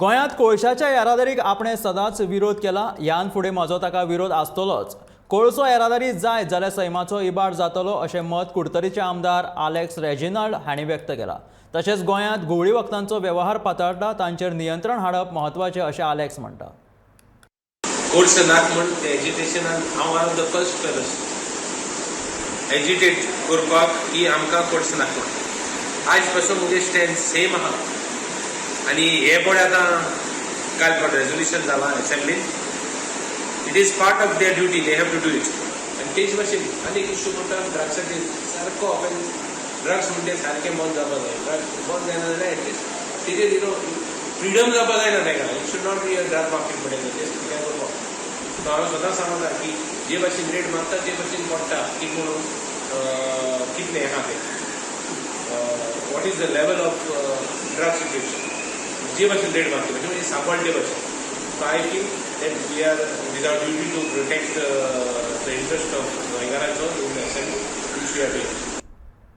गोंयांत कोळशाच्या येरादारीक आपणें सदांच विरोध केला. ह्यान फुडें म्हजो ताका विरोध आसतलोच. कोळसो येरादारी जायत जाल्यार सैमाचो इबाड जातलो, अशें मत कुडतरीचे आमदार आलेक्स रेजिनाल्ड हांणी व्यक्त केलां. तशेंच गोंयांत घुंवळी वखदांचो वेव्हार पातळटा, तांचेर नियंत्रण हाडप म्हत्वाचें, अशें आलेक्स म्हणटा. कोळसो नाक म्हण ते एजिटेशनान हांव one of the first fellows agitate करपाक की आमकां कोळसो नाक म्हण. आयज पासून मुगे स्टँड सेम आहा. आनी हे पळय, आतां काल पण रेजोल्युशन जालां असेंब्लीन. It is part of their duty, they have to do it. आनी तेच भाशेन आनी एक इश्यू म्हणटा, ड्रग्साचेर सारको. ड्रग्स म्हणटे सारकें बंद जावपाक जाय. ड्रग्स बंद जायना जाल्यार एटलिस्ट तेजेर you know freedom जावपाक जायना ताका. It should not be a drug market म्हणटा तें कितें करपाक. सो हांव सदांच सांगता की जे भाशेन रेट मारता, ते भाशेन पडटा की म्हणून कितलें आहा तें, what is the level of drug situation. जे भाशेन रेट मारता म्हणजे सांबाळ ते भाशेन. So I feel that we are it is our duty to protect the interest of गोंयकारांचो in assembly, which we are doing.